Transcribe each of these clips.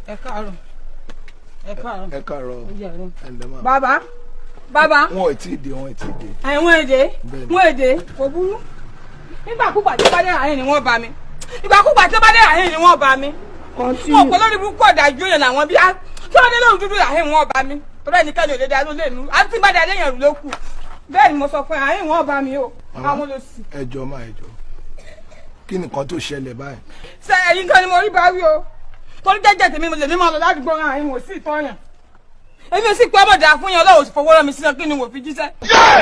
Ẹ káàárọ̀. Ẹ káàárọ̀. Ẹ káàárọ̀. Ẹ ǹlẹ́ mà. Bàbá. Bàbá. Wọn ò tí ì dé, wọn ò tí ì dé. Àwọn èdè. Wọn èdè kò burú. Nígbàkúgbà tí ó bá dé àárín ni wọ́n bá mi. Ìgbàkúgbà tí ó bá dé àárín ni wọ́n bá mi. Wọn kò lórí burúkú ọ̀dájú yẹn làwọn bí á. Tí wọ́n dé lóhùn dúdú àárín wọn bá mi. Torí ẹnikẹ́ni ò lè dá lólè mi. Àti bá dá léyìn ló kù. Bẹ́ẹ̀ ni mo sọ fún ẹ, àárín wọn bá mi o. Àwọn ló sì. Ẹ jọ̀ọ́ mà, ẹ jọ̀ọ́. Kí nìkan tó ṣẹlẹ̀ báyìí? Ṣé ẹ̀yin kan ni mo rí bá wí o? Torí jẹ́jẹ́ tèmi mo lè ní máa lọ ládùúgbò àárín wọn sí ìtọ́yàn. Èmi ò sì pé ọmọdé àfúnyàn Ọlọ́run sì fowó rán mi sínú kí ni wò fi jíṣẹ́.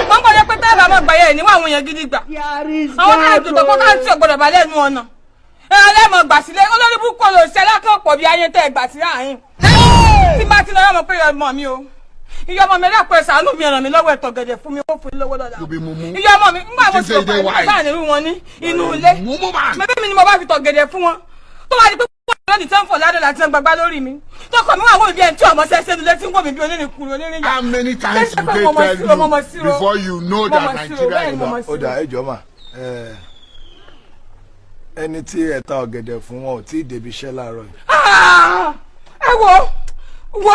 Wọ́n gbọ́dọ̀ pé táyà máa gbàyẹ̀ ẹ̀ níwọ̀n àwọn èèyàn gidi gbà. Àwọn táyà tó tọ́kọ́ káàntì ọ̀gbọ́dọ̀ bá lẹ́nu ọ̀nà. Ẹ̀rọ lẹ́mọ̀ gbà sílé olórí búkọ́ lò sí alákọ̀ọ́pọ̀ bí ayé tẹ́ ẹ gbà sí àárín. Tí bá ti lọ yọmọ pé ọmọ mi o. Iye ọmọ mi dápẹ́ ṣàánú mi ràn mí lọ́wọ́ ẹ̀tọ́ gẹ̀dẹ̀ fún mi ó fún mi lọ́wọ́ lọ́la. Iye ọmọ mi ńgbà mo sì rò pé nírú wọn ní inú ilé. Mẹ́bí mi ni mo bá fi tọ̀ gẹ̀dẹ̀ fún wọn. Tó wá di pé lónìí tí ń fọ̀ ládùn láti ń gbagbá lórí mi. Tọkọ mi wà wọ́n mi bí ẹni tí ọmọ ṣẹ́ṣẹ́ nílé tí ń wò mí bí onírìnkùnrin onírìnyà. How many times do they tell you before you know that Nigeria is Ó dà, ẹ jọ̀ọ́ mà. Ẹni tí ẹ ta ọ̀gẹ̀dẹ̀ fún wọn ò tí ì débi iṣẹ́ láàárọ̀ yìí. Ẹ wo wo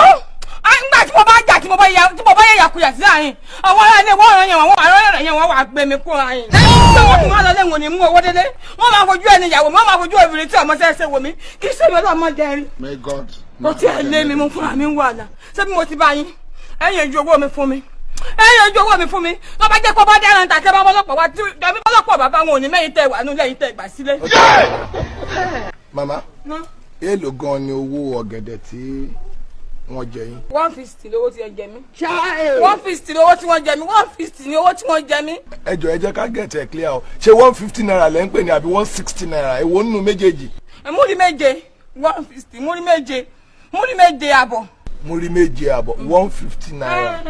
nígbà tí mo bá jà tí mo bá yẹ yàkuyà sí àyìn àwọn ará ilé wọn ràn yẹn wọn àrọ ràn yẹn wọn wà gbé mi kúrò àyìn. Ṣé wọ́n tún wá lọ lẹ́wọ̀n ní mú owó délé? Wọ́n máa fojú ẹni ìyàwó, wọ́n máa fojú obìnrin tí ọmọ ṣẹ́ṣẹ́ wò mí. Kì í ṣe mi ọlọ́mọ jẹrin. May God. Mo ti ẹ̀ lé mi mo fúnra mi ń wà là. Ṣé bí mo ti bá yín? Ẹ̀yin ojú owó mi fún mi. Ẹ̀yin ojú owó mi fún mi. Tó bá jẹ́ kó bá dára ń ta kẹ́ bá bọ́lọ́pọ̀ wá tí dàbí bọ́lọ́pọ̀ bàbá wọn ò ní mẹ́yìn tẹ́ wà nílẹ̀ yìí tẹ́ gbà sílé. Màmá, èèlò gan ni owó ọ̀gẹ̀dẹ̀ tí wọ́n jẹ yín? 150 lówó tí wọ́n jẹ mí. 150 lówó tí wọ́n jẹ mí. 150 ni owó tí wọ́n jẹ mí. Ẹ jọ̀ọ́, ẹ jẹ́ ká get ẹ̀ clear o. Ṣé 150 naira lẹ́ ń pè ní àbí 160 naira? Èwo nínú méjèèjì? Múrí méje 150, múrí méje, múrí méje àbọ̀. Múrí méje àbọ̀, 150 naira.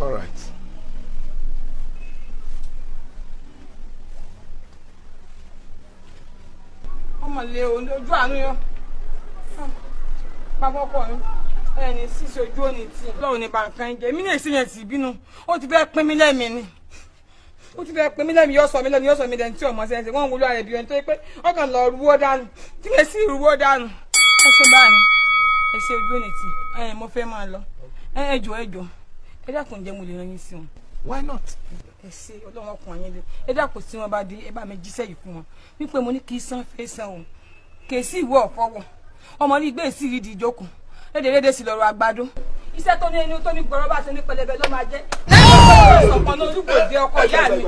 All right. Ọmọ lè o ojú àánú yọ. Bàbá ọkọ mi ẹni ṣíṣe ojú òní tí lọ́wọ́ ní bàǹkan jẹ èmi náà sì yẹn sì bínú ó ti fẹ́ pín mí lẹ́mìí ni ó ti fẹ́ pín mí lẹ́mìí yóò sọ mí lẹ́nu yóò sọ mí lẹ́nu tí ọmọ ṣe ń ṣe wọ́n ń wúlò àrẹ̀ bí ẹni tó yẹ pé ọkàn lọ rúwó dànù tí mi sì rúwó dànù. Ẹ ṣe báyìí, ẹ ṣe ojú òní tí ẹ mo fẹ́ máa lọ ẹ jọ̀ọ́ ẹ jọ̀ọ́ ẹ dákun jẹ́ mo lè rán yín sí wọn. Why not? Ẹ ṣe Ọlọ́run ọkùnrin yín lé ẹ dákun tí wọ́n bá dé ẹ bá mi jíṣẹ́ yìí fún wọn wípé mo ní kí san fẹ́ san o kè sí ìwọ ọ̀fọwọ́ ọmọ ní ìgbé ìsírí di ìjókòó lédèrèdè sì lọ́rọ̀ àgbàdo iṣẹ́ tó ní ẹni tó ní gbọ́rọ́ bá ṣe ní pẹlẹbẹ ló máa jẹ́ ọ̀sán olúgbòde ọkọ ìyá mi.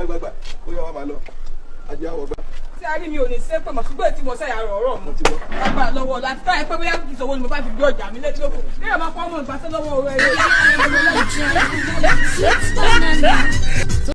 Tí a rí mi ò ní ṣe pé mọ̀ ṣùgbọ́n tí mo ṣe àrọ̀ ọ̀rọ̀ mu lágbára lọ́wọ́ láti káyọ̀ pé bóyá kìí ṣòwò ni mo bá fi gbé ọjà mi létí lóko ní ìyàmọ́ fọ́ ọmọ ìgbàsẹ́ lọ́wọ́ rẹ̀.